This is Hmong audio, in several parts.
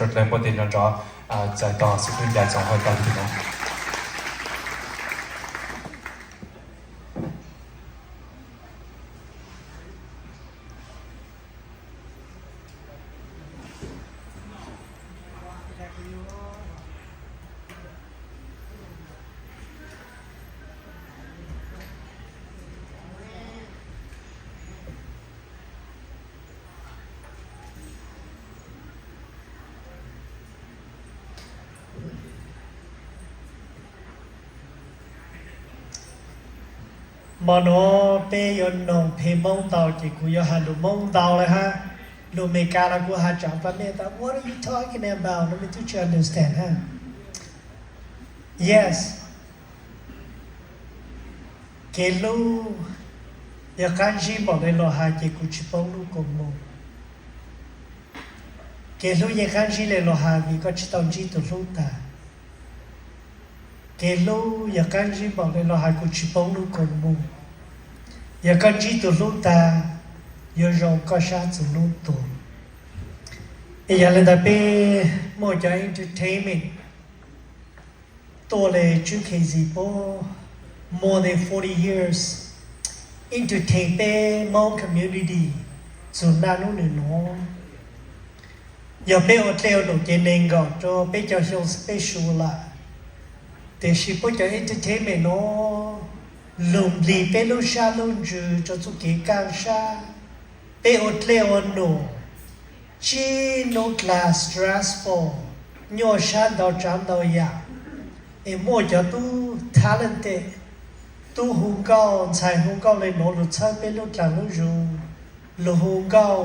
Rau dlawg npuaj tes nrov nrov, txais tos xib hwb Ncas Txoov Hawj tau tus no. Hmo no peb yuav noog phem Hmoob ntau ces kuv yuav has lus Hmoob ntau lawm hab. Lus Amelikas los kuv has tsam pab mej tas what are you talking about no mej twb tsis understand hab. Yes. Kev hlub yog qab ntsib npaum le los hais ces kuv tsis poob lub koom mus. Kev hlub yeej qab ntsib le los hais vim koj tsis tau ntsib tus hlub tag. Kev hlub yog qab ntsib npaum le los hais kuv tsis poob lub koom mus. Yog koj ntsib tus hlub tag, yuav zoo koj sab txug hnub tuag. Es yog le ntawd peb muaj cov entertainment tuaj le tswb K Z puag more than forty years, entertain peb Hmoob community txug naj nub nwg nuav. Yog peb ua dlej ua num ces neeg nkaum rua peb cov xyoo special lawm, tiam sis puab cov entertainment nuav lug nplig peb lub sab lub ntsws rua txuj kev kaaj sab. Peb ua dlej ua num, tsib nub dlag stressful, nyuaj sab ntau tsav ntau yaam, es muaj cov tub talented, tub hu nkauj ntxhais hu nkauj le nuav lug txhawb peb lub dlaag lub zug, lug hu nkauj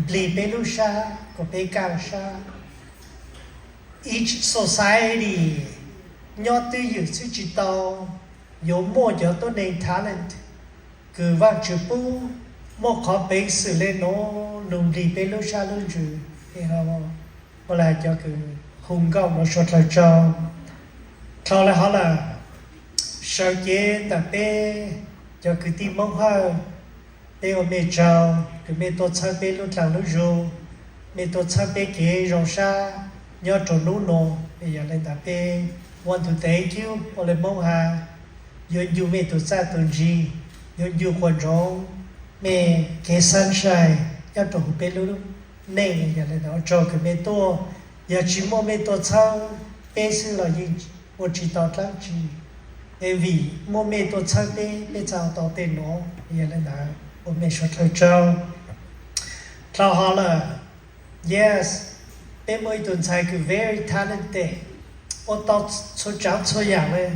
nplig peb lub sab kuas peb kaaj sab. Each society nyob twj ywm xwb tsis tau, yuav muaj cov tuab neeg talent kws Vaajtswv pub, muaj qhov peev xwm le nuav lug nplig peb lub sab lub ntsws. Ua le cov kws hu nkauj nuav suav dlawg tsaug. Dlhau le hov lawm, sawv cev ntawm peb cov kwv tij Moob Hawj, peb ua mej tsaug kws mej tuaj txhawb peb lub dlaag lub zug, mej tuaj txhawb peb kev zoo sab nyob rua nub nuav. Yog le ntawd peb want to thank you, ua le Moob has, yuav ncu mej tug txaj tug ntsis, yuav ncu quas ntsoov mej kev sunshine nyob rua huv peb lub neej. Yog le ntawd ua tsaug kws mej tuaj, yog tsis muaj mej tuaj txhawb peb xwb los yeej ua tsis tau dlaab tsi, es vim muaj mej tuaj txhawb peb, peb txhawb tau tej nuav. Yog le ntawd ua mej suav dlawg tsaug. Dlhau hov lawm, yes, peb muaj ib tug ntxhais kws very talented, ua tau txhua tsaav txhua yaam le.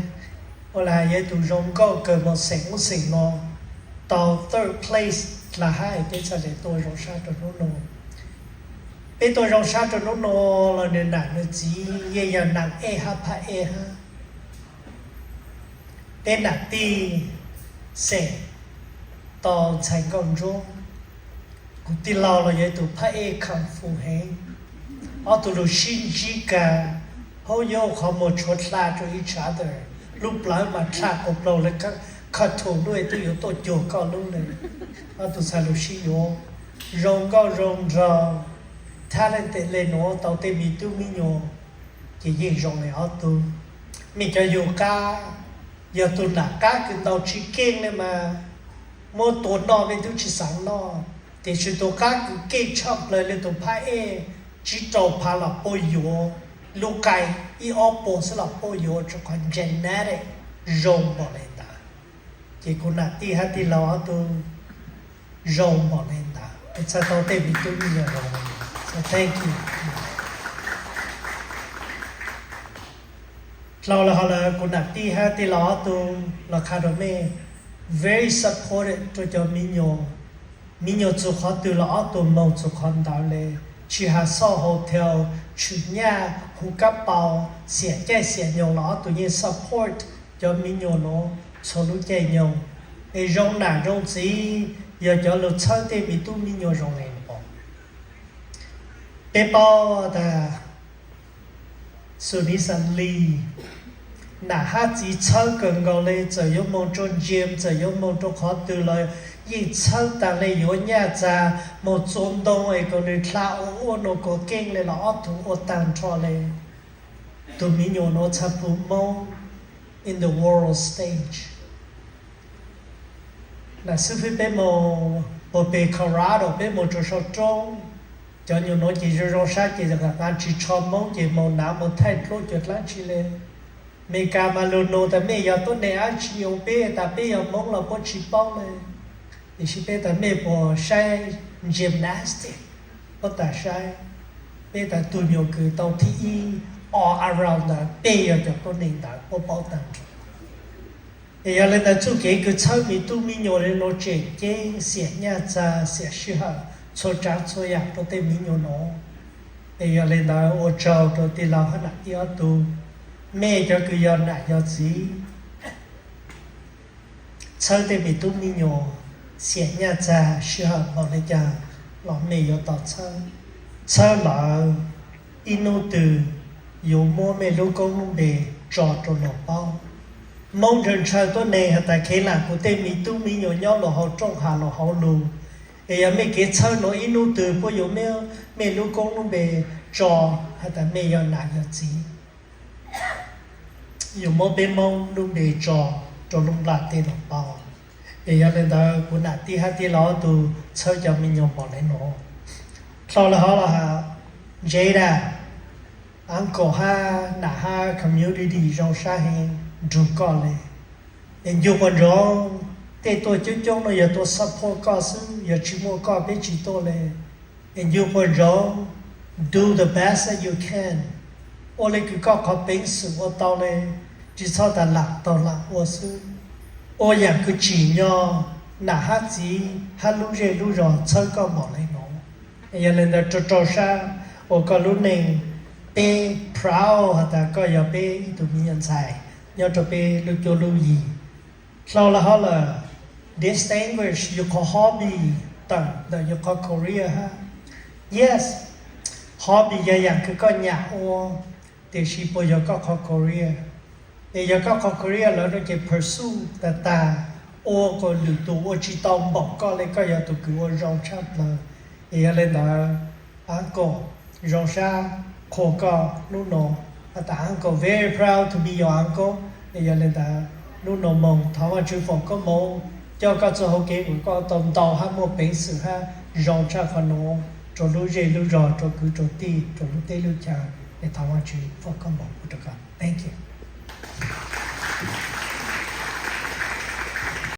Ua le has yog ib tug zoo nkauj kawg moog xeem ub xeem no, tau third place dlhau hab es peb txhad le tuaj zoo sab rua nub nuav. Peb tuaj zoo sab rua nub nuav los nwg nam nwg txiv yeej yog nam ej hab phab ej hab. Peb nam tij xeem tau ntxhais nkauj ntsuab. Kuv tij laug los yog ib tug phab ej kung fu heev, ob tug lug sib ntsib kag, hub yuav qhov muag tshuav dlha rua each other, lub plawv mas dlha quas plaug le, kha thum lub twb yuav tuaj cuag koj lub le. Ob tug txhad lug sib yuav, zoo nkauj zoo nraug, talented le nuav tau tej me tub me nyuam, ces yeej zoo le ob tug. Mej cov yug qab, yog tug nam qab kws ntaus tsis keej le mas muab tua noj mej tub tsis xaav noj, tiam sis tug qab kws keej tshaj plawg le tug phab ej, tsib rau phav los puab yuav, lub qai ib ob puas xwb los puab yuav, tsuas qhov genetic zoo npaum le ntawd. Ces kuv nam tij hab tij laug ob tug zoo npaum le ntawd, es txhad tau tej me tub me nyuam zoo. So thank you. Dlhau le hov lawm, kuv nam tij hab tij laug ob tug los qha rua mej, very supportive rua cov me nyuam. Me nyuam txug qhov twg los ob tug moog txug qhov ntawd le, tsis has xauj hotel, tshwm nyaj, hu kab paus, xiam caij xiam nyoog los ob tug yeej support cov me nyuam nuav txhua lub caij nyoog. Es zoo nam zoo txiv yog cov lug txhawb tej me tub me nyuam zoo le nuav. Peb paub tas Xus Nis Xas Lis, nam hab txiv txhawb kawg nkaus le, txawm yuav moog rua gym, txawm yuav moog rua qhov twg los yeej txhawb taag le yuav nyaj txag moog txua ntoo es kom nwg dlha ua ua nua kua keej le los ob tug ua taag nrho le. Tug miv nyuas nuav txhaj pum moob in the world stage. Nam xib fwb peb moog puag peg Colorado, peb moog rua sau roob, cov nyuas nuav ces zoo zoo sab ces nqaa tsi tsho moob ces moog nav moog thaij dluab cuag dlaab tsi le. Amelikas mas lug nug tas mej yog tuab neeg dlaab tsi, ua peb tas peb yog moob los puab tsi paub le. Tiam sis peb tas mej puas saib gymnastic, puab tas saib. Peb tas tug nyuas kws tau thib ib all around ntawd peb yog cov tuab neeg ntawd puab paub taag nrho. Es yog le ntawd txuj kev kws txhawb miv tub miv nyuas le nuav tseem ceeb, xiam nyaj txag, xiam sij hawm, txhua tsaav txhua yaam rua tej miv nyuas nuav. Es yog le ntawd ua tsaug rua tij laug hab nam tij ob tug, mej cov kws yog nam yog txiv, txhawb tej miv tub miv nyuas, xiam nyaj txag sij hawm npaum le caag los mej yuav tau txhawb. Txhawb lawm, ib nub twg yuav muab mej lub koob lub npe tso rua luas paub. Moob ntshaw ntshaw tuab neeg has tas kheev lam kuv tej miv tub miv nyuas nyob luas hauv rooj has luas hauv lug. Es yog mej kev txhawb nuav ib nub twg puab yuav muab mej lub koob lub npe tso has tas mej yog nam yog txiv, yuav muab peb moob lub npe tso rua lub nplaj teb nuav paub. Es yog le ntawd kuv nam tij hab tij laug ob tug txhawb cov miv nyuas npaum le nuav. Dlhau le hov los has, Jada, uncle hab nam hab community zoo sab heev nrug koj le. Es ncu quas ntsoov, tej tuaj coob coob nuav yog tuaj support koj xwb, yog tsi muaj koj peb tsi tuaj le. Es ncu quas ntsoov, do the best that you can, ua le kws koj qhov peev xwm ua tau le, tsi txhob tas lam taug lam ua xwb. Ua yaam kws tsim nyog nam hab txiv hab lub zej lub zog txhawb koj npaum le nuav. Yog le ntawd rua rau sab ua koj lub neej, peb proud has tas koj yog peb ib tug miv nyuas ntxhais nyob rua peb lub cuab lub yig. Dlhau le hov lawm, distinguish yug qhov hobby tawm ntawm yug qhov career hab. Yes, hobby yog yaam kws koj nyam ua, tiam sis puas yog koj qhov career? Es yog koj qhov career lawm no ces pursue tag tag, ua kom lwm tus ua tsi tau npaum koj le, koj yog tug kws ua zoo tshaj plawg. Es yog le ntawd, uncle, zoo sab qhuas koj nub no, has tas uncle very proud to be your uncle. Es yog le ntawd, nub no moog thov Vaajtswv foom koob moov coj koj txuj hauv kev ua koj tau ntau hab muaj peev xwm hab zoo tshaj qhov nuav rua lub zej lub zog, rua kwv rua tij, rua lub teb lub chaw. Es thov Vaajtswv foom koob moov ua rua koj. Thank you.